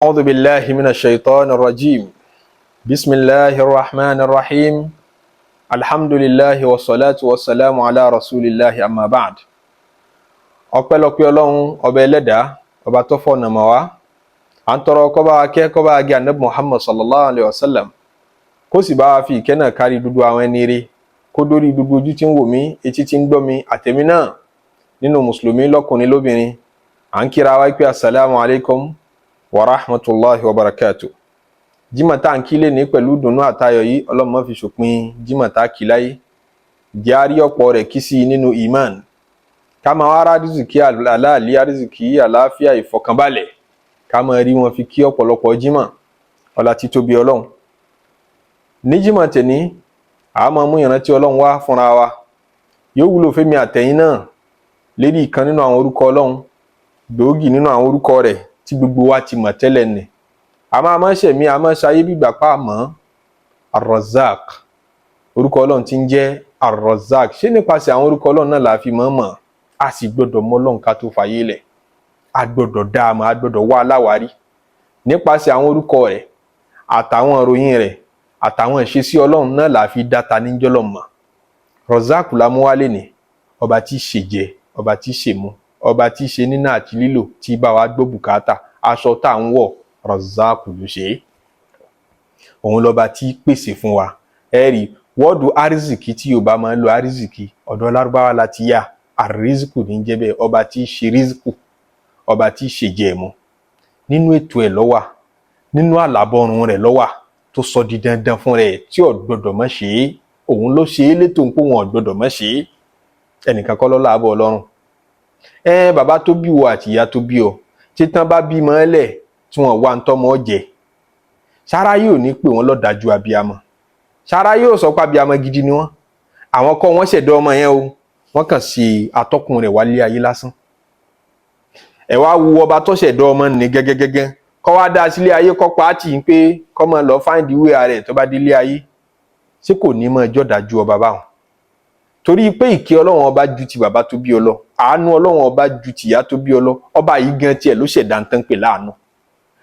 أعوذ بالله من الشيطان الرجيم. بسم الله الرحمن الرحيم. الحمد لله والصلاة والسلام على رسول الله، أما بعد. Ọpẹ́lọpẹ́ Ọlọ́run Ọba Ẹlẹ́dàá, ọba tó fọ̀nà mọ̀ wá. À ń tọrọ kó bá wa kẹ́, kó bá wa gẹ̀ Ànábì Muhammad sallallahu alayhi wa sallam, kó sì bá wa fi ìkẹ́ náà kárí dúdú àwọn ẹni rí, kó dórí dúdú ojú tí ń wò mí, etí tí ń gbọ́ mi, àtẹ̀mí náà nínú mùsùlùmí lọ́kùnrin lóbìnrin. À ń kíra wa pé asalaamu alaykum wa rahmatulahi wa barakatu. Jímọ̀ tá à ń kílè ní pẹ̀lú dùnú àtayọ̀ yìí, Ọlọ́run má fi ṣòpin jímọ̀ tá a kí láyé. Jẹ́ àrí ọ̀pọ̀ rẹ̀ kí sí nínú iman, ká máa wá àrísìkí aláàlí, àrísìkí àlàáfíà, ìfọ̀kànbalẹ̀, ká máa rí wọn fi kí ọ̀pọ̀lọpọ̀ jímọ̀. Ọlá títóbi Ọlọ́run. Ní jímọ̀ tèní, a máa mú ìrántí Ọlọ́run wá fúnra wa. Yóò wúlò fẹ́mi àtẹ̀yìn náà lérí ìkan nínú àwọn orúkọ Ọlọ́run, gbòógì nínú àwọn orúkọ rẹ̀ tí gbogbo wa ti mọ̀ tẹ́lẹ̀ nì. A máa máa ṣẹ̀mí, a máa ṣayé gbígbà pa mọ́ Ar-Razzaq, orúkọ Ọlọ́run tí ń jẹ́ Ar-Razzaq. Ṣé nípasẹ̀ àwọn orúkọ Ọlọ́run náà la fi mọ̀ mọ̀? A sì gbọ́dọ̀ mọ̀ Ọlọ́run ká tó fàyè lẹ̀. A gbọ́dọ̀ dá a mọ̀, a gbọ́dọ̀ wá aláwárí nípasẹ̀ àwọn orúkọ rẹ̀ àtàwọn ìròyìn rẹ̀ àtàwọn ìṣesí Ọlọ́run náà la fi dáta níjọ́lọ̀ mọ̀. Razzaq la mú wálé ní, ọba tí ṣèjẹ, ọba tí ṣèmú, ọba tí ṣe níná àti lílò, tí bá wa gbọ́ bùkátà. Aṣọ tá à ń wọ̀, Razzaq ló ṣe é. Òun lọ́ba tí pèsè fún wa. Ẹ rí word arizikì tí Yorùbá máa ń lo, arizikì, ọ̀dọ̀ Lárúbáwá la ti yá. Àrísìkù ní jẹ́ bẹ́ẹ̀, ọba tí ṣe rísìkù, ọba tí ṣe jẹ̀mú. Nínú ètò ẹ̀ lọ́wà, nínú àlàbọ̀rùn rẹ̀ lọ́wà tó sọ di dandan fún rẹ̀ tí ò gbọdọ̀ má ṣe é. Òun ló ṣe é létò ń pé wọn ò gbọdọ̀ má ṣe é. Ẹnìkan kọ́ ló láàbọ̀ Ọlọ́run. Ẹ bàbá tó bí wọ àti ìyá tó bí ọ, títán bá bímọ ẹlẹ̀ tí wọ́n wá ń tọ́mọ jẹ, sára yóò ní pé wọ́n lọ́dájú abiyamọ? Sára yóò sọ pé abiyamọ gidi ni wọ́n? Àwọn kọ́ wọ́n ṣẹ̀dá ọmọ yẹn o, wọ́n kàn ṣe atọ́kùn rẹ̀ wálé ayé lásán. Ẹ wá wu ọba tó ṣẹ̀dá ọmọ ní gẹ́gẹ́gẹ́gẹ́, kọ́ wá dá sílé ayé, kọ́ pa á tì í pé kọ́ máa lọ find way rẹ̀ tó bá délé ayé. Ṣé kò ní mọ ẹjọ́ dájú ọba báwọn? Torí pé ìkẹ́ Ọlọ́run Ọba ju ti bàbá tó bí ọ lọ, àánú Ọlọ́run Ọba ju tìyá tó bí ọ lọ. Ọba yìí gan tiẹ̀ ló ṣẹ̀dá ń tán pè láàánú.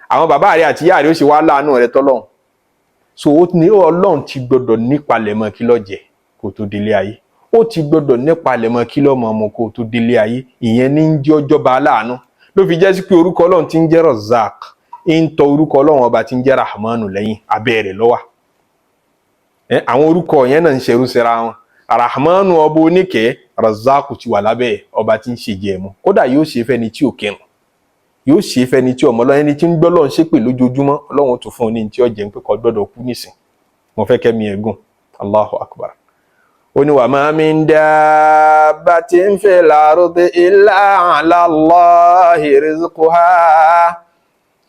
Àwọn bàbá rẹ àti ìyá rẹ ó sì wá láàánú rẹ tọ́lọ́run. So ó ní Ọlọ́run ti gbọdọ̀ nípalẹ̀mọ́ kí ló jẹ kó tó délé ayé. Ó ti gbọdọ̀ nípalẹ̀mọ́ kí ló mọ̀ ọmọ kó tó délé ayé. Ìyẹn ní ń jẹ́ ọjọ́ba aláàánú. Ló fi jẹ́ sí pé orúkọ Ọlọ́run tí ń jẹ́ Razak ń tọ orúkọ Ọlọ́run Ọba tí ń jẹ́ Rahmanu lẹ́yìn, abẹ́ rẹ̀ ló wà. Àwọn orúkọ yẹn náà ń ṣerú síra wọn. Rahmanu, ọba oníkẹ́, Razak ti wà lábẹ́, ọba tí ń ṣe jẹ̀mú. Kódà yóò ṣe fẹ́ni tí ò kírun, yóò ṣe fẹ́ni tí ọmọ Ọlọ́run, ẹni tí ń gbọ́ Ọlọ́run ṣépè lójoojúmọ́. Ọlọ́run tó fún un ní tí ó jẹ́ ń pé kò gbọ́dọ̀ kú nísìn, mo fẹ́ kẹ́mi ẹ̀gùn. Allahu akbar. Ó ní wa ma min dabbatin fil ardi illa ala Allahi rizquha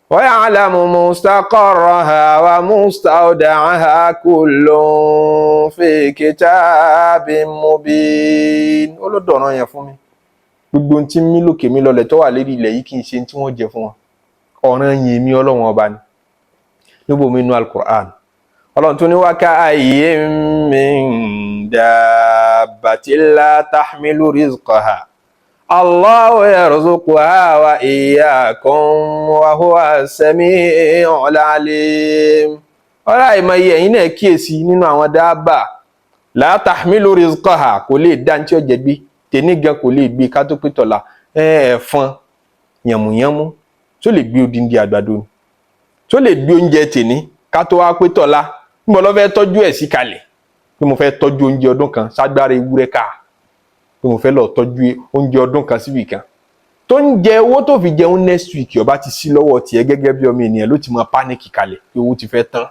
wa ya'lamu mustaqarraha wa mustawda'aha kullun fi kitabin mubin. Ó ló dọ̀ràn yẹn fún mi, gbogbo ohun tí ń mí lókè mí lọlẹ̀ tó wà lérí ilẹ̀ yìí, kì í ṣe tí wọ́n jẹ fún wọn. Ọ̀ràn yìí mi Ọlọ́run Ọba ni. Níbo mi nú Al-Qur'an, Ọlọ́run tún ní wa ka'ayyin min dabbatin la tahmilu rizqaha Allahu yarzuquha wa iyyakum wa huwa as-sami'ul alim. Ọ̀rọ̀ àìmọye, ẹ̀yin náà kíyèsí nínú àwọn dábà, la tahmilu rizqaha, kò lè dá ní tí ó jẹ gbé tèmi gan, kò lè gbé ká tó pé tọ̀la. Ẹ̀ẹ̀fọn yànmùyánmú tó lè gbé odindi àgbàdo ni, tó lè gbé oúnjẹ tèní ká tó wá pé tọ̀la? Níbo ló fẹ́ tọ́jú ẹ̀ sí kalẹ̀ pé mo fẹ́ tọ́jú oúnjẹ ọdún kan? Ságbára ewúrẹ́ ká pé mo fẹ́ lọ tọ́jú oúnjẹ ọdún kan síbì kan, tó ń jẹ owó tó fi jẹun next week, ọba ti sí lọ́wọ́ tiẹ̀ gẹ́gẹ́ bí ọmọ ènìyàn, ló ti mọ panic kalẹ̀ pé owó ti fẹ́ tán,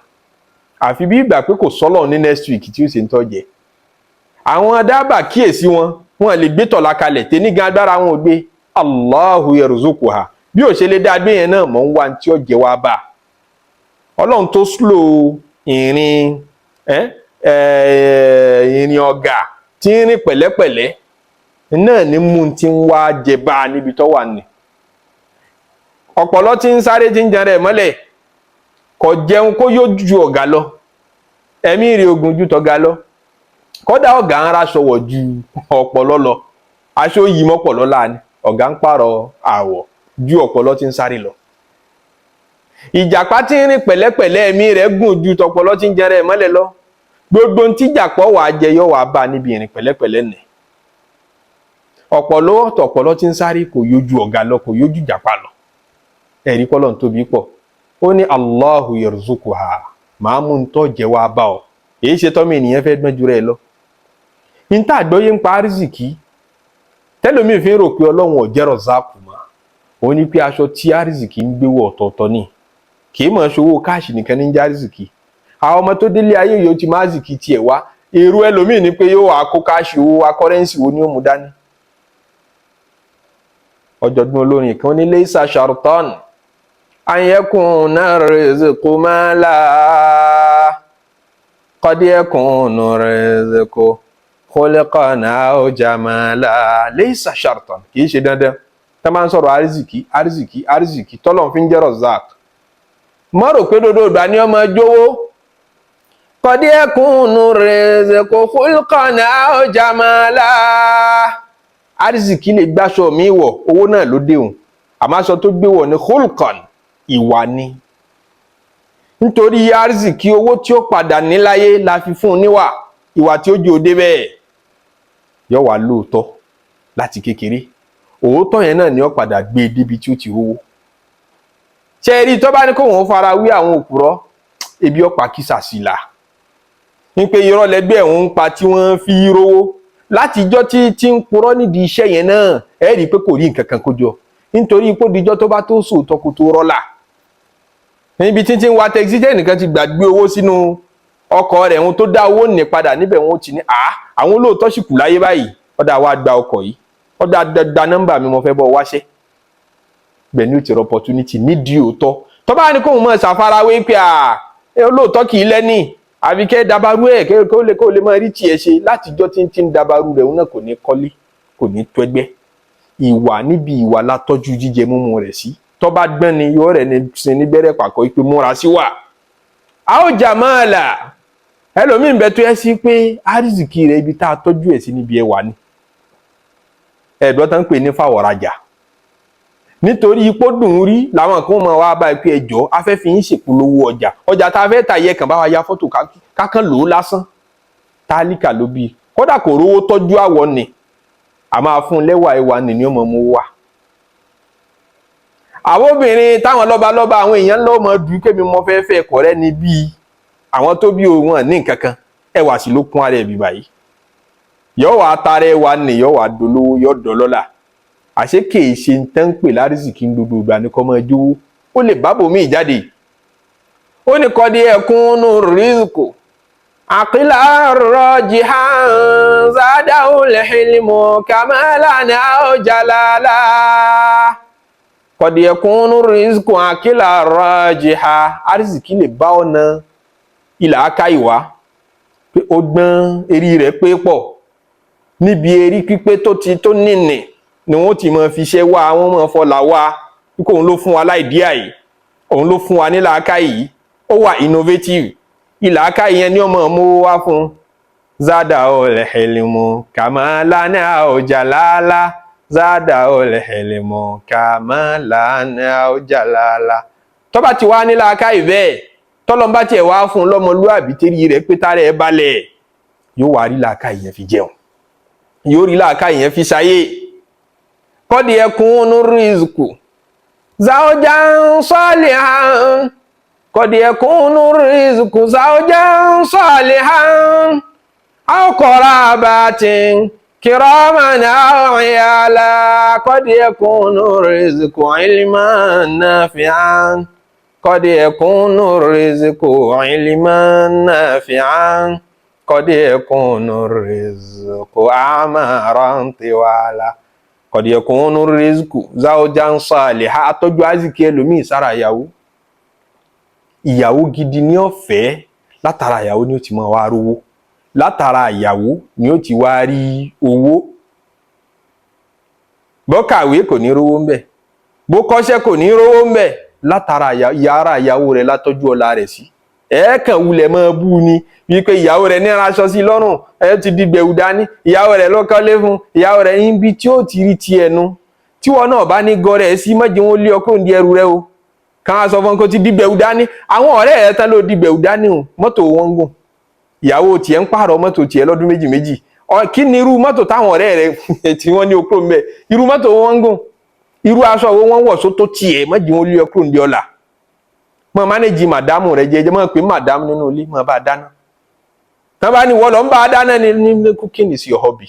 àfi bí ìgbà pé kò sọ́lọ̀ ní next week tí ó ṣe ń tọ́jẹ. Àwọn dábàá, kíyèsí wọn, wọn lè gbé tọ̀la kalẹ̀. Tẹ́ní gan agbára wọn ò gbé. Allahu yarzuquha, bí ò ṣe lè dá gbé yẹn náà mọ̀ ń wá tí ó jẹ wá bá Ọlọ́run tó slow ìrìn ìrìn ọ̀gà tí ń rìn pẹ̀lẹ́pẹ̀lẹ́ náà ní mú tí ń wá jẹ bá a níbi tó wà ní. Ọ̀pọ̀lọ́ tí ń sáré, tí ń jẹun rẹ̀ mọ́lẹ̀, kò jẹun kó yóò ju ọ̀gá lọ, ẹ̀mí rẹ̀ ogun ju tọ̀gá lọ. Kódà ọ̀gá ń raṣọ wọ̀ ju ọ̀pọ̀lọ́ lọ. Aṣọ yìí mọ́pọ̀lọ́ láàánú, ọ̀gá ń pààrọ̀ àwọ̀ ju ọ̀pọ̀lọ́ tí ń sáré lọ. Ìjàpá tí ń rìn pẹ̀lẹ́pẹ̀lẹ́, ẹ̀mí rẹ̀ gùn ju tọpọlọ tí ń jẹrẹ mọ́lẹ̀ lọ. Gbogbo ntí jàpọ̀ wàá jẹ yọ wàá bá níbi ìrìn pẹ̀lẹ́pẹ̀lẹ́ nì. Ọ̀pọ̀lọ́ tọ̀pọ̀lọ́ tí ń sáré kò yójú ọ̀gá lọ, kò yójú jàpá lọ. Ẹ̀rí kọ́lọ̀ ń tóbi pọ̀. Ó ní Allahu yarzuquha, màá mú un tọ́ jẹ wá bá ọ. Èyí ṣe tọ́mọ ènìyàn fẹ́ gbọ́n ju rẹ̀ lọ. Níta àgbọ́yé ń pa àrísìkí tẹ́lómi fi ń rò pé Ọlọ́run ò jẹ́ rọ̀záàkù mọ́, òun ní pé aṣọ tí àrísìkí ń gbé wọ̀ ọ̀tọ̀ọ̀tọ̀ ni. Kì í mọ̀ ṣòwò káàṣì nìkan ní jẹ́ àrísìkí. Àwọn ọmọ tó délé ayé yóò ti máa àrísìkí tiẹ̀ wá. Èrò ẹlòmíì ni pé yóò wá kó káàṣì owó wá, currency wo ni ó mú dání. Ọ̀jọ̀gbọ́n olórin kan ní laysa shartan an yakuna rizqu mala qad yakunu rizqu khulqan aw jamala. Laysa shartan, kì í ṣe dandan. Tá máa ń sọ̀rọ̀ àrísìkí, àrísìkí, àrísìkí tọ́lọ̀ fi ń jẹ́ Razzaq, má rò pé dodo ìgbà ni ọmọ jówó. Qad yakunu rizqu khulqan aw jamala, àrísìkí lè gbáṣọ mi wọ̀, owó náà ló déhùn, àmọ́ aṣọ tó gbé wọ̀ ní khulqan, ìwà ni. Nítorí àrísìkí owó tí ó padà níláyé la fi fún un níwà, ìwà tí ó jẹ́ òde bẹ́ẹ̀ yọ wá lóòótọ́ láti kékeré. Òótọ́ yẹn náà ni ó padà gbé e débi tí ó ti rówó. Ṣe rí tó bá ní kóun fara wí àwọn òpùrọ́, ebi ọ̀pá kìsà sí la ní pé irọ́ lẹgbẹ́ òun ń pa tí wọ́n fi rówó. Látijọ́ tí tí ń purọ́ nídìí iṣẹ́ yẹn náà, ẹ rí i pé kò rí nǹkan kan kó jọ, nítorí pé díjọ́ tó bá tó sòótọ́ kó tó rọ́là. Níbi tí tí ń wa taxi, tẹ́ nìkan ti gbàgbé owó sínú ọkọ̀ rẹ̀, òun tó dá owó ní padà níbẹ̀, wọn ó ti ní àwọn olóòótọ́ sì kù láyé báyìí. Ọ̀dà wa gba ọkọ̀ yìí, ọ̀dà gba nọ́mbà mi, mo fẹ́ bọ́ wáṣẹ́. Bẹ́ẹ̀ ni ó ti rọ opportunity nídìí òótọ́. Tó bá ní kóun mọ̀ ṣàfarawé pé olóòótọ́ kì í lẹ́nì, àbí kẹ́ dabarú ẹ̀ kó lè máa rí tiẹ̀ ṣe, látijọ́ tí ń ti ń dabarú rẹ̀, òun náà kò ní kọ́lé, kò ní tó ẹgbẹ́. Ìwà, níbi ìwà la tọ́jú jíjẹ múmu rẹ̀ sí. Tó bá gbọ́n ni yóò rẹ̀ ní sin ní gbẹ́rẹ́ pàkọ́ pé múra sí wà. A ó jà máa là ẹlòmíín bẹ tó yẹ sí pé àrísìkí rẹ̀, ibi tá a tọ́jú ẹ̀ sí níbi ẹwà ni. Ẹ̀dọ́ tán ń pè ní fàwọ̀rajà, nítorí ipò dùn ún rí làwọn kan máa wá báyìí pé ẹjọ́ afẹ́fẹ́ yín ṣèpolówó ọjà, ọjà tá a fẹ́ tà yẹ kàn bá wa ya fọ́tò kákan lò ó lásán. Tálíkà ló bí, kódà kò rówó tọ́jú àwọ̀ ni, a máa fún un lẹ́wà, ẹwà nì ní ọmọ mu wá. Àwọn obìnrin táwọn lọ́balọ́ba, àwọn èèyàn ńlá ọmọ dùn kémi mọ fẹ́ fẹ́ kọ̀rẹ́ ni bíi àwọn tó bí òun ní nǹkan kan, ẹwà sì ló kún ara ẹ̀ bí báyìí. Yọ wà tara ẹwà nì, yọ wà dolówó, yọ dọlọ́lá. Àṣé kèé ṣe ń tán pè lárísìkí gbogbo ìgbà ní kọ́ máa jówó, ó lè bábò míì jáde. Ó ní qad yakunu rizqu aqlan rajihan zadahul hilmu kamalan aw jalala. Qad yakunu rizqu aqlan rajiha, àrísìkí lè bá ọ̀nà ìlà aka ìwá pé ó gbọ́n, eré rẹ̀ pé pọ̀. Níbi eré pípé tó ti tó nìní ni wọ́n ti máa fi iṣẹ́ wá, wọ́n máa fọlá wá kó òun ló fún wa l'idea yìí, òun ló fún wa ní làákàyè yìí, ó wà innovative. Ìlàákàyè yẹn ni ọmọ mú wá fún. Zadahul hilmu kamalan aw jalala, zadahul hilmu kamalan aw jalala. Tó bá ti wá ní làákàyè bẹ́ẹ̀, tọ́lọ́n bá tiẹ̀ wá fún un lọ́mọlúwàbí, tẹ́rí rẹ̀ pé tààrẹ̀ balẹ̀, yóò wá rí làákàyè yẹn fi jẹun, yóò rí làákàyè yẹn fi ṣayé. Qad yakunu rizqu zawjan salihan, qad yakunu rizqu zawjan salihan aw qarabatin kiraman aw iyala. Qad yakunu rizqu ilman nafi'an, qad yakunu rizqu ilman nafi'an, qad yakunu rizqu a'maran tiwala. Qad yakunu rizqu zawjan salihan, atọ́jú azikí ẹlòmíì sára ìyàwó. Ìyàwó gidi ní ọ̀fẹ́, látara ìyàwó ni ó ti máa wá rówó, látara ìyàwó ni ó ti wá rí owó. Bó kàwé, kò ní rówó ńbẹ̀. Bó kọ́ṣẹ́, kò ní rówó ńbẹ̀. Látara yàrá ìyàwó rẹ̀ látọ́jú ọlá rẹ̀ sí. Ẹ̀ẹ́kàn wulẹ̀ máa bú ni wípé ìyàwó rẹ̀ ní aṣọ sí lọ́rùn, ẹ ti di gbẹ̀wù dání, ìyàwó rẹ̀ ló kọ́lé fún ìyàwó rẹ̀, níbi tí ó ti rí ti ẹnu. Tí wọn náà bá ní gọrẹ sí, mọ́jì wọn lé ọkùnrin di ẹrù rẹ o. Kàn á sọ fún kó ti dìgbẹ̀wù dání. Àwọn ọ̀rẹ́ rẹ̀ tán ló dìgbẹ̀wù dání o, mọ́tò wọn ń gùn, ìyàwó tiẹ̀ ń pààrọ̀ mọ́tò tiẹ̀ lọ́dún méjì méjì. Kí ni irú mọ́tò táwọn ọ̀rẹ́ rẹ̀ tí wọ́n ní okúrò ń bẹ̀, irú mọ́tò wọn ń gùn, irú aṣọ wo wọ́n wọ̀ sótó tiẹ̀? Mọ́jì wọn lé ọkúrò ń di ọ̀la. Mọ́ mánéjì màdámù rẹ̀ jẹ́jẹ́, mọ́ pé màdámù nínú ilé, mọ́ bá a dáná. Tán bá ní wọ́n lọ ń bá a dáná ní cooking is your hobby.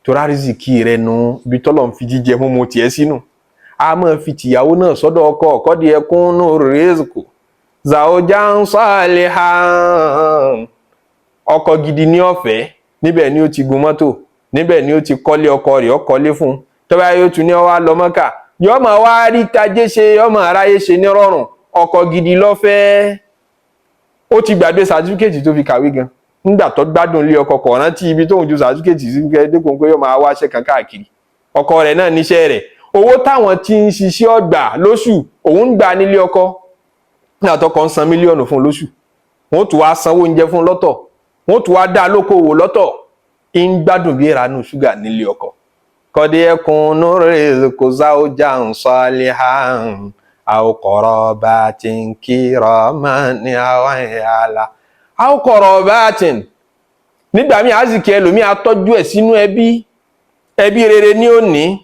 Torí àrísìkí rẹ̀ nu ibi tọ́lọ̀ ń fi jíjẹ mímu tiẹ̀ sínú, a máa fi tìyàwó náà sọ́dọ̀ ọkọ. Ọ̀kọ́dì ẹkún nù rìzìkù zawjan salihan, ọkọ gidi ní ọ̀fẹ́. Níbẹ̀ ni ó ti gun mọ́tò, níbẹ̀ ni ó ti kọ́lé, ọkọ rẹ̀ ó kọ́lé fún un. Tọ́ba yóò tún ní ọwá lọ Mọ́kà, yóò máa wá rí tajé ṣe, yóò máa ráyé ṣe nírọ̀rùn. Ọkọ gidi lọ́fẹ́. Ó ti gbàgbé certificate tó fi kàwé gan. Nígbà tó gbádùn ilé ọkọ, kò rántí ibi tóun ju certificate sí dépò pé yóò máa wáṣẹ́ kan káàkiri. Ọkọ rẹ̀ náà níṣẹ́ rẹ̀. Owó táwọn tí ń ṣiṣẹ́ ọgbà lóṣù, òun ń gbà nílé ọkọ. Nígbà tọkọ ń san mílíọ̀nù fún lóṣù, wọ́n tún wá sanwó oúnjẹ fún lọ́tọ̀, wọ́n tún wá dá lókòwò lọ́tọ̀, ń gbádùn bí ìranú ṣúgà nílé ọkọ. Kọ́dí ẹkùn núrè kò zawjan salihan aw qarabatin kiraman aw iyala aw qarabatin. Nígbà míì, àzìkí ẹlòmíì atọ́jú ẹ̀ sínú ẹbí. Ẹbí rere ní òní,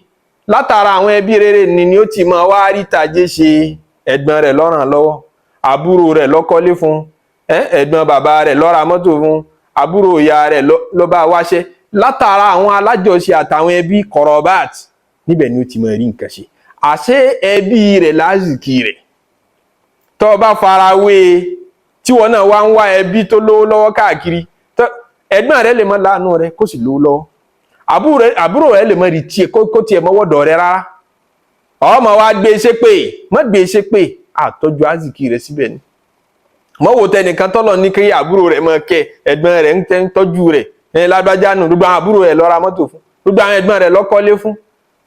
látara àwọn ẹbí rere ni ó ti máa wá rí tajé ṣe. Ẹ̀gbọ́n rẹ̀ lọ́ràn lọ́wọ́, àbúrò rẹ̀ lọ́kọ́lé fún, ẹ̀gbọ́n bàbá rẹ̀ ló ra mọ́tò fún, àbúrò ìyá rẹ̀ ló bá wáṣẹ́. Látara àwọn alájọṣe àtàwọn ẹbí, kọ̀rọ̀bát, níbẹ̀ ni ó ti máa rí nǹkan ṣe. Àṣé ẹbí rẹ̀ lásìkí rẹ̀. Tó o bá fara wé e, tí wọn náà wá ń wá ẹbí tó lówó lọ́wọ́ káàkiri, ẹ̀gbọ́n rẹ̀ lè mọ láàánú rẹ̀ kó sì lówó lọ́wọ́, àbúrò rẹ̀ lè mọ rí tiẹ̀ kó tiẹ̀ mọ́wọ́dọ̀ rẹ̀ rárá. Ọmọ wa gbé e ṣépè, mọ́ gbé e ṣépè, àtọ́jú àzìkí rẹ̀ síbẹ̀ ni. Mọ́ wo tẹnìkan tọ́lọ̀ ní kí àbúrò rẹ̀ mọ́ kẹ́, ẹ̀gbọ́n rẹ̀ ń tẹ́ ń tọ́jú rẹ̀ ẹ̀ lágbájá nù. Gbogbo àwọn àbúrò rẹ̀ ló ra mọ́tò fún, gbogbo àwọn ẹ̀gbọ́n rẹ̀ ló kọ́lé fún.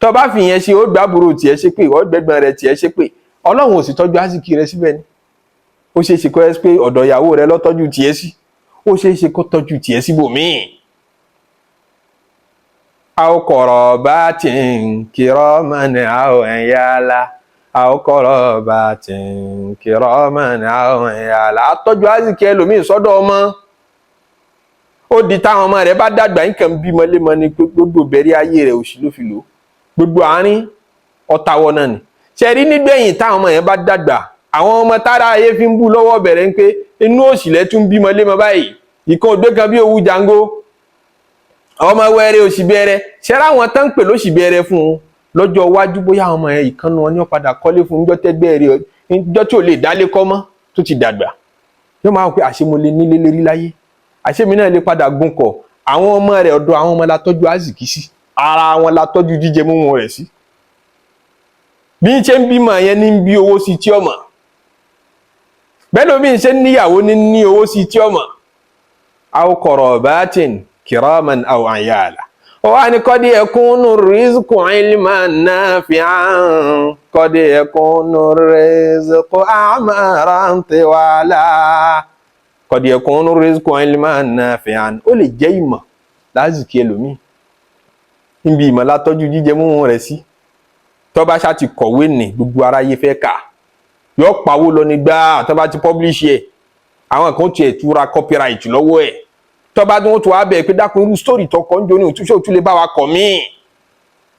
Tó bá fi yẹn ṣe, ó gbé àbúrò tiẹ̀ ṣépè, ó gbẹ́gbọ́n rẹ̀ tiẹ̀ ṣépè. Ọlọ́run ò sì tọ́jú àzìkí rẹ̀ síbẹ̀ ni. Ó ṣeé ṣe kó ẹ pé ọ̀dọ̀ ìyàwó rẹ̀ ló tọ́jú tiẹ̀ sí, ó ṣeé ṣe kó tọ́jú tiẹ̀ síbòmíì. Aw qarabatin kiraman aw iyala aw qarabatin kiraman aw iyala. Àtọ́jú àzìkí ẹlòmíì sọ́dọ̀ ọmọ. Ó di táwọn ọmọ rẹ̀ bá dàgbà, nǹkan bímọ lémọ ni. Gbogbo bẹ̀rẹ̀ ayé rẹ̀, òṣì ló fi lò ó, gbogbo àárín ọ̀tàwọ̀ náà ni. Ṣe rí nígbẹ̀yìn, táwọn ọmọ yẹn bá dàgbà, àwọn ọmọ tára ayé fi ń bú lọ́wọ́ bẹ̀rẹ̀ ń pé inú òṣì lẹ́ tún bímọ lémọ báyìí, ìkan ògbé kan bí owú jango, ọmọ wẹrẹ, òṣì bẹ̀rẹ̀. Ṣe ráwọn tán ń pè lóṣì bẹ̀rẹ̀ fún un lọ́jọ́ iwájú, bóyá àwọn ọmọ yẹn, ìkànnì wọn ní ó padà kọ́lé fún un níjọ́ tẹ́gbẹ́ rẹ̀, níjọ́ tí ò lè dálé kọ́ mọ́, tó ti dàgbà, yóò máa wò pé àṣé mo lè nílé lérí láyé, àṣé mi náà lè padà gun kọ̀. Àwọn ọmọ rẹ̀, ọ̀dọ̀ àwọn ọmọ la tọ́jú àzìkí sí, ara wọn la tọ́jú jíjẹ mímu rẹ̀ sí. Bí n ṣe ń bímọ yẹn ní bí owó sí tí ọmọ bẹ́ẹ̀ lómi ṣe ń níyàwó ní owó sí tí ọmọ. Aw qarabatin kiraman aw iyala. Ó wá ní qad yakunu rizqu ilman nafi'an, qad yakunu rizqu a'maran tiwala, qad yakunu rizqu ilman nafi'an. Ó lè jẹ́ ìmọ̀ lásìkò ẹlòmíì, níbi ìmọ̀ látọ́jú jíjẹ múmu rẹ̀ sí. Tó bá ṣá ti kọ̀wé ní gbogbo aráyé fẹ́ kà, yóò pawó lọ nígbà tó bá ti publish ẹ̀. Àwọn kan tiẹ̀ túra copyright lọ́wọ́ ẹ̀. Tó bá tó wá bẹ̀ pé dákun, irú story tó kọ́ ń jóni òtúnṣe òtún lè bá wa kọ̀ míì,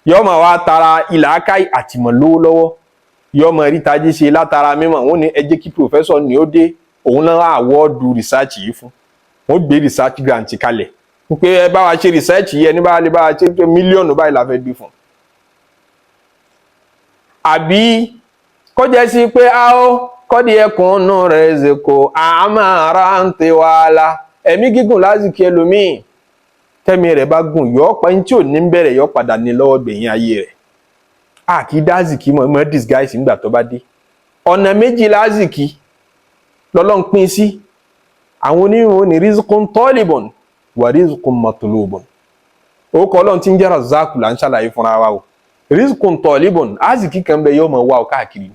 yóò máa wá tara ìlàákàyè àtìmọ̀ lówó lọ́wọ́, yóò máa rí tají ṣe látara mímọ̀. Wọ́n ní ẹ jẹ́ kí professor ní ó dé, òun náà award research yìí fún. Wọ́n gbé research grant kalẹ̀ pé ẹ bá wa ṣe research yìí, ẹni bá lè bá wa ṣe pé mílíọ̀nù báyìí la fẹ́ gbé fún. Àbí kó jẹ́ sí pé a ó kọ́dí ẹkùn nù rẹ̀ zèkó àmàrà ń tẹ wàhálà, ẹ̀mí gígùn lásìkò ẹlòmíì. Tẹ́mi rẹ̀ bá gùn, yọ pa ní tí ò ní bẹ̀rẹ̀, yọ padà ní lọ́wọ́ gbẹ̀yìn ayé rẹ̀. A kì í dázìkì mọ̀ mọ́ disguise nígbà tó bá dé. Ọ̀nà méjì lázìkì lọ́lọ́run pín sí. Àwọn onímọ̀ ní rizqun talibun wa rizqun matlubun. Orúkọ Ọlọ́run tí ń jẹ́ Razak là ń ṣàlàyé fúnra wa o. Rizqun talibun, azìkì kan bẹ, yóò mọ̀ wá o káàkiri,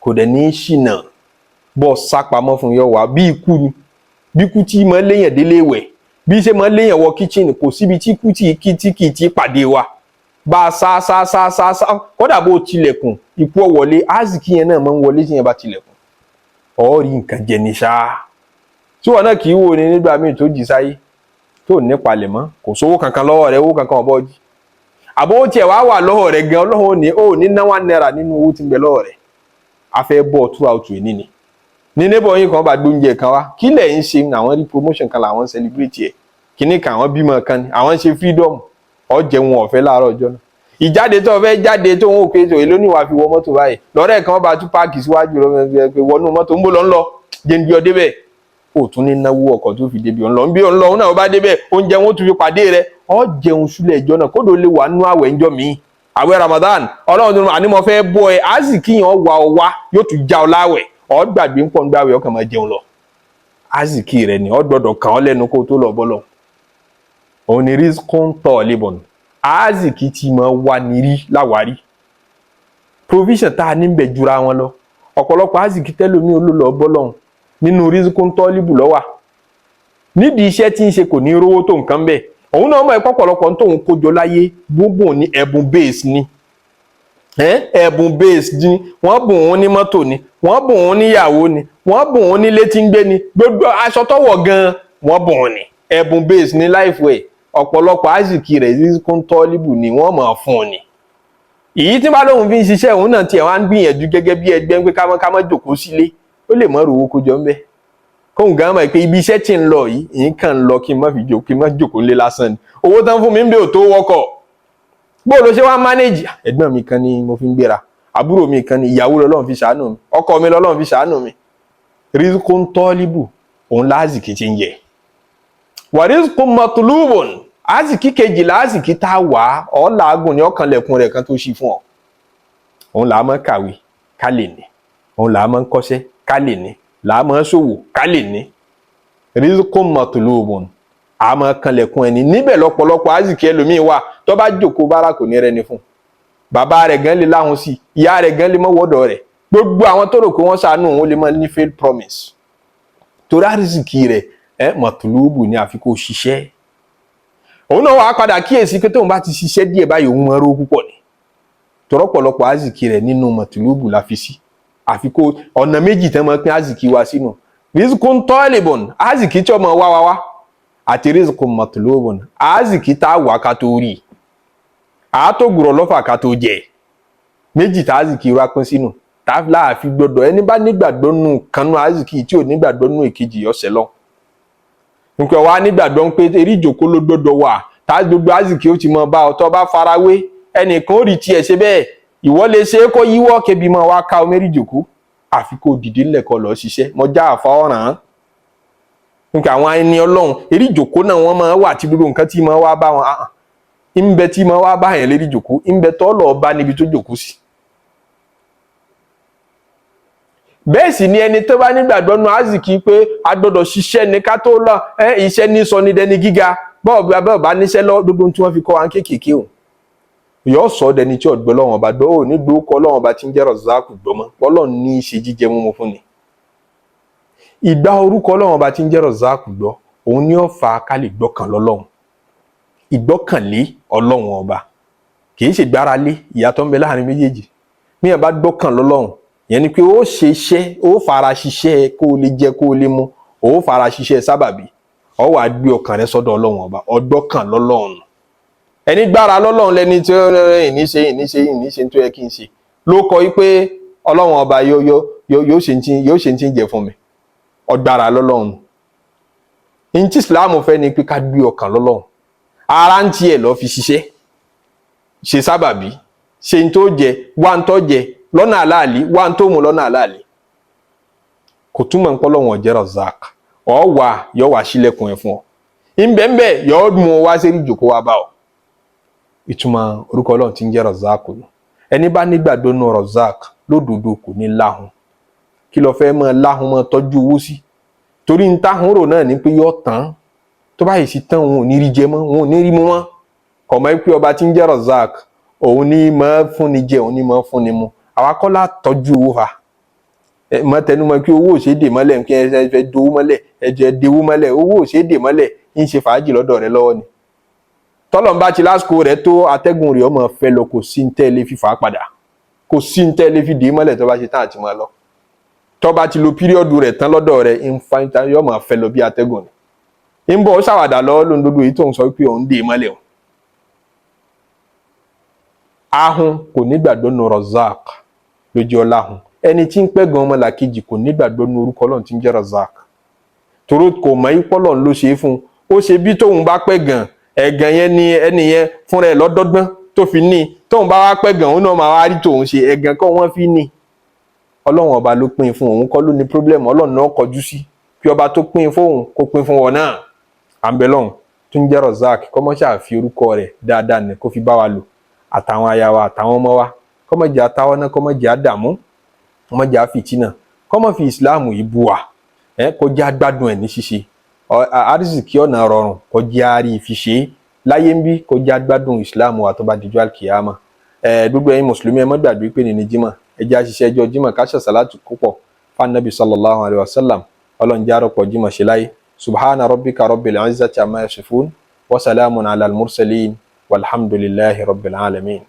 kò dẹ̀ ní í ṣìnà. Bọ́ sápamọ́ fún, yọ wá bí ikú ni. Bí ikú tí mọ́ léyàn délé wẹ̀, bí ṣe mọ́ léyàn wọ kitchen, kò síbi tí ikú tí kì í tí pàdé wa. Bá a sá sá sá sá sá, kódà bó tilẹ̀kùn ikú ọ̀ wọlé. Azìkí yẹn náà máa ń wọlé tí yẹn bá tilẹ̀kùn. Ọ̀ rí nǹkan jẹ ní ṣáá tí wọn náà kì í wò ní nígbà míì tó jí sáyé tó ní palẹ̀mọ́, kò sówó kankan lọ́wọ́ rẹ̀, owó kankan ọ̀bọ jí, àbówó tiẹ̀ wá wà lọ́wọ́ rẹ̀ gan, ọlọ́run ní ó ní náwó náírà nínú owó tí ń bẹ lọ́wọ́ rẹ̀. A fẹ́ bọ̀ throughout ìní ni ní neighbor yín kan bá gbóúnjẹ kan wá, kí lẹ̀ ń ṣe? Àwọn rí promotion kan làwọn ń celebrate ẹ̀, kíní kan àwọn bímọ kan ni àwọn ń ṣe freedom. Ọ jẹun ọ̀fẹ́ láàárọ̀ ọjọ́ náà. Ìjáde tó fẹ́ jáde tó ń wò pé tó èló ní wàá fi wọ mọ́tò báyìí, lọ́rẹ́ kan bá tún park síwájú lọ́wọ́ pé wọnú mọ́tò ń bò lọ́ ń lọ jẹ́ ń bí ọ débẹ̀. Ó tún ní náwó ọkọ̀ tó fi débi ọ̀nlọ ń bí ọ̀nlọ òun náà. Ó bá débẹ̀, oúnjẹ wọn ó tún fi pàdé rẹ. Ọ jẹun súlẹ̀ ìjọ náà, kódò lè wà nú àwẹ̀ ńjọ́ míì, àwẹ̀ Ramadan. Ọlọ́run tó ní mo fẹ́ bọ́ ẹ, á sì kíyàn wà ọ wá, yóò tún já ọ láwẹ̀. Ọ gbàgbé ń pọ̀ ń gbàwẹ̀, ọkàn máa jẹun lọ. Azìkí rẹ ni ọ gbọ́dọ̀ kàn ọ́ lẹ́nu kó tó lọ bọ́lọ̀. Òun ni rizqun talibun, azìkí tí máa wà nírí láwárí. Provision tá a ní bẹ̀ jura wọn lọ. Ọ̀pọ̀lọpọ̀ azìkí tẹ́lómi olólọ́ bọ́lọ̀ nínú rizqun talibu lọ́wà. Nídìí iṣẹ́ tí ń ṣe, kò ní rówó tó nǹkan bẹ́ẹ̀. Òun náà mọ̀ ẹ́ pọ̀pọ̀lọpọ̀ tóun kójọ láyé gbogbo ní ẹ̀bùn base ni, ẹ̀bùn base ni. Wọ́n bùn ún ní mọ́tò ni, wọ́n bùn ún níyàwó ni, wọ́n bùn ún nílé tí ń gbé ni, gbogbo aṣọ tọ́wọ̀ gan wọ́n bùn ún ní ẹ̀bùn base ní láìfò ẹ̀. Ọ̀pọ̀lọpọ̀ àzìkí rẹ̀ rizqun talibu ni wọ́n mọ̀ fún un ni. Èyí tí bá lóun fi ń ṣiṣẹ́, òun náà tiẹ̀ wá ń gbìyànjú gẹ́gẹ́ bí ẹgbẹ́ pé kámọ́ jòkó sílé, ó lè mọ́ rówó kójọ ń bẹ́. Kóun gan mọ̀ pé ibi iṣẹ́ tí ń lọ yìí, ìyín kàn ń lọ kí n má fi jò, kí n má jòkó ńlé lásán ni. Owó tán fún mi ń bẹ ò tó wọkọ̀. Bó ló ṣe wá manage? Ẹ̀gbọ́n mi kan ni mo fi ń gbéra, àbúrò mi kan ni, ìyàwó lọ́lọ́run fi ṣàánú mi, ọkọ mi lọ́lọ́run fi ṣàánú mi. Rizqun talibu, òun láàzìkì ti ń yẹ. Wà rizqun matlubun, àzìkí kejì láàzìkí tá a wà ọ́ làágùn ní ọkànlẹ̀kùn rẹ̀ kan tó ṣí fún ọ. Òun là á máa kàwé ká lè ní, òun là á máa kọ́ṣẹ́ ká lè ní, là á máa ṣòwò ká lè ní. Rizqun matlubun, a máa kanlẹ̀kùn ẹni níbẹ̀. Lọ́pọ̀lọpọ̀ àzìkí ẹlòmíín wà tó bá jòkó bára, kò ní rẹni fún. Bàbá rẹ̀ gan lè láhùn sí, ìyá rẹ̀ gan lè mọ́ wọ́dọ̀ rẹ̀, gbogbo àwọn tó rò pé wọ́n ṣàánú òun lè mọ́ ní failed promise, torí àrísìkí rẹ̀ ẹ matlubu ní, àfi kó ṣiṣẹ́. Òun náà wàá padà kíyèsí pé tóun bá ti ṣiṣẹ́ díẹ̀ báyìí, òun máa rówó púpọ̀ ni. Tọ́rọ̀pọ̀lọpọ̀ àzìkí rẹ̀ nínú matlubu la fi sí, àfi kó ọ̀nà méjì tẹ́ máa pín àzìkí wa sínú: rizqun talibun, àzìkí tí ọmọ wá wá wá, àti rizqun matlubun, àzìkí tá a wà ká tó rí, àátògùrọ̀ lọ́fà ká tó jẹ. Méjì tá àzìkí wa pín sínú tá láàfin gbọdọ̀. Ẹni bá nígbàgbọ́ nù kanú àzìkí, tí ò nígbàgbọ́ nù èkejì, ọ̀sẹ̀ lọ nǹkan wa nígbàgbọ́ pé eré ìjòkó ló gbọdọ̀ wà tá gbogbo àzìkí ó ti mọ bá ọ. Tó bá farawé ẹnìkan ó rí tiẹ̀ ṣe bẹ́ẹ̀, ìwọ lè ṣe é kó yíwọ́ kebi mọ́ wá ká omi ìjòkó, àfi kó dìde ńlẹ̀ kó lọ ṣiṣẹ́. Mọjá àfa ọ̀ràn nǹkan àwọn ẹni ọlọ́run, eré ìjòkó náà wọ́n máa wà tí gbogbo nǹkan tí máa wá bá wọn. Ń bẹ tí máa wá bá yẹn lérí ìjòkó, ń bẹ tọ́ lọ́ọ́ bá níbi tó jòkó sí. Bẹ́ẹ̀ sì ni ẹni tó bá nígbàgbọ́ nu azìkí pé a gbọ́dọ̀ ṣiṣẹ́ ní ká tó lọ ẹ, iṣẹ́ ní sọ ní dẹni gíga. Bọ́ọ̀ bá níṣẹ́ lọ, gbogbo tí wọ́n fi kọ́ wa kéékèèké o yóò sọ dẹni tí ọ̀gbẹ́ lọ́wọ́n ọba gbọ́ ò ní gbókọ́ Ọlọ́wọ́n ọba tí ń jẹ́ Rọ̀záàkù gbọ́mọ́. Ọlọ́run ní í ṣe jíjẹ múmu fún ni. Ìgbà orúkọ Ọlọ́wọ́n ọba tí ń jẹ́ Rọ̀záàkù gbọ́, òun ní ó fa ká lè gbọ́kàn lọ́lọ́run. Ìgbọ́kànlé Ọlọ́run ọba kì í ṣe gbáralé, ìyàtọ̀ ń bẹ láàrin méjèèjì. Míyàn bá gbọ́kàn lọ́lọ́run, yẹn ni pé ó ṣe iṣẹ́, ó fara ṣiṣẹ́ kó o lè jẹ, kó o lè mu, ó fara ṣiṣẹ́ sábàbí, ó wàá gbé ọkàn rẹ sọ́dọ̀ Ọlọ́run ọba, ọgbọ́kàn lọ́lọ́run. Ẹni gbára lọ́lọ́run lẹni tí ó ìní ṣe, ìní ṣe, ìní ṣe tó yẹ kí n ṣe ló kọ yí pé Ọlọ́run ọba yóò ṣe ti, yóò ṣe ti ń jẹ fún mi. Ọgbára lọ́lọ́run ní tí Ìsìláàmù fẹ́ ni pé ká gbé ọkàn lọ́lọ́run, ara ń tiẹ̀ lọ́ fi ṣiṣẹ́, ṣe sábàbí, ṣe ń tó jẹ, wá ń tó jẹ lọ́nà àláàlí, wá ń tó mu lọ́nà àláàlí. Kò túmọ̀ ń pọ́lọ́wọ̀n ọ̀jẹ́ Razak ọ̀ wà yọ wá sílẹ̀kùn ẹ̀ fún ọ ńbẹ́ńbẹ́, yọ mú ọ wá sí ìjòkó wa bá ọ. Ìtumọ̀ orúkọ Ọlọ́run tí ń jẹ́ Razak nù. Ẹni bá nígbàgbọ́ nù Razak lódodo kò ní láhùn. Kí ló fẹ́ mọ́ láhùn, mọ́ tọ́jú owó sí? Torí ń táhùn rò náà ní pé yọ tán, tó bá yìí sí tán, òun ò ní rí jẹ mọ́, òun ò ní rí mu mọ́. Kọ̀mọ́ pé ọba tí ń jẹ́ Razak, òun ní mọ́ fúnni jẹ, òun ní mọ́ fúnni mu. Àwa kọ́ la tọ́jú owó fa ẹ mọ tẹnumọ́ kí owó ò ṣe é dè mọ́lẹ̀, kí ẹ fẹ́ dowó mọ́lẹ̀, ẹ jẹ́ dewó mọ́lẹ̀. Owó ò ṣe é dè mọ́lẹ̀, ń ṣe fàájì lọ́dọ̀ rẹ lọ́wọ́ ni. Tọ́lọ́n bá ti lásìkò rẹ̀ tó, atẹ́gùn rẹ̀ ọmọ fẹ́ lọ. Kò sí ń tẹ́lẹ̀ fífà padà, kò sí ń tẹ́lẹ̀ fi dè é mọ́lẹ̀. Tó bá ṣe tán àti máa lọ, tó bá ti lo period rẹ̀ tán lọ́dọ̀ rẹ̀, ń fa yóò máa fẹ́ lọ bí atẹ́gùn ni. Ń bọ̀ ó ṣàwàdà lọ́wọ́ lóun dodo èyí tó ń sọ pé òun dè é mọ́lẹ̀ o. Ahun kò nígbàgbọ́ nu Razak lójú ọláhun. Ẹni tí ń pẹ́ gan ọmọlàkejì kò nígbàgbọ́ nu orúkọ Ọlọ́run tí ń jẹ́ Razak, toró kò mọ̀ ipọ́ Ọlọ́run ló ṣe é fún un. Ó ṣe bí tóun bá pẹ́ gan, ẹ̀gàn yẹn ni ẹni yẹn fúnra ẹ̀ lọ́dọ́gbọ́n tó fi ní. Tóun bá wá pẹ́ gan, òun náà máa wá rí tòun ṣe. Ẹ̀gàn kọ́ wọ́n fi ní. Ọlọ́run ọba ló pín fún òun, kọ́ ló ní problem. Ọlọ́run náà kọjú sí kí ọba tó pín fóun kó pín fún wọn náà. À ń bẹ lọ́hùn tó ń jẹ́ Razak, kọ́mọ́ṣáà fi orúkọ rẹ̀ dáadáa ní kó fi bá wa lò, àtàwọn aya wa, àtàwọn ọmọ wa. Kọ́mọ̀jẹ̀ àtàwọn náà, kọ́mọ̀jẹ̀ àdàmú, kọ́mọ̀jẹ̀ àfìtínà, kọ́mọ̀ fi ìsìláàmù yìí bú wa ẹ, kó jẹ́ agbádùn ẹ̀ ní ṣíṣe àrísìkí ọ̀nà rọrùn, kó jẹ́ àárí ìfiṣe láyé ń bí, kó jẹ́ agbádùn ìsìláàmù wa tó bá dijọ́ àlùkìyámà. Ẹ gbogbo ẹ̀yin mùsùlùmí, ẹ má gbàgbé pé ní jímọ̀, ẹ jẹ́ àṣìṣe ẹjọ́ jímọ̀, ká ṣe sàlátù púpọ̀ fanabi sallallahu alayhi wa sallam. Ọlọ́run jẹ́ àròpọ̀ jímọ̀ ṣe láyé. Subhana rabbika rabbil izzati amma yasifun wa salamun ala al-mursalin walhamdulillahi rabbil alamin.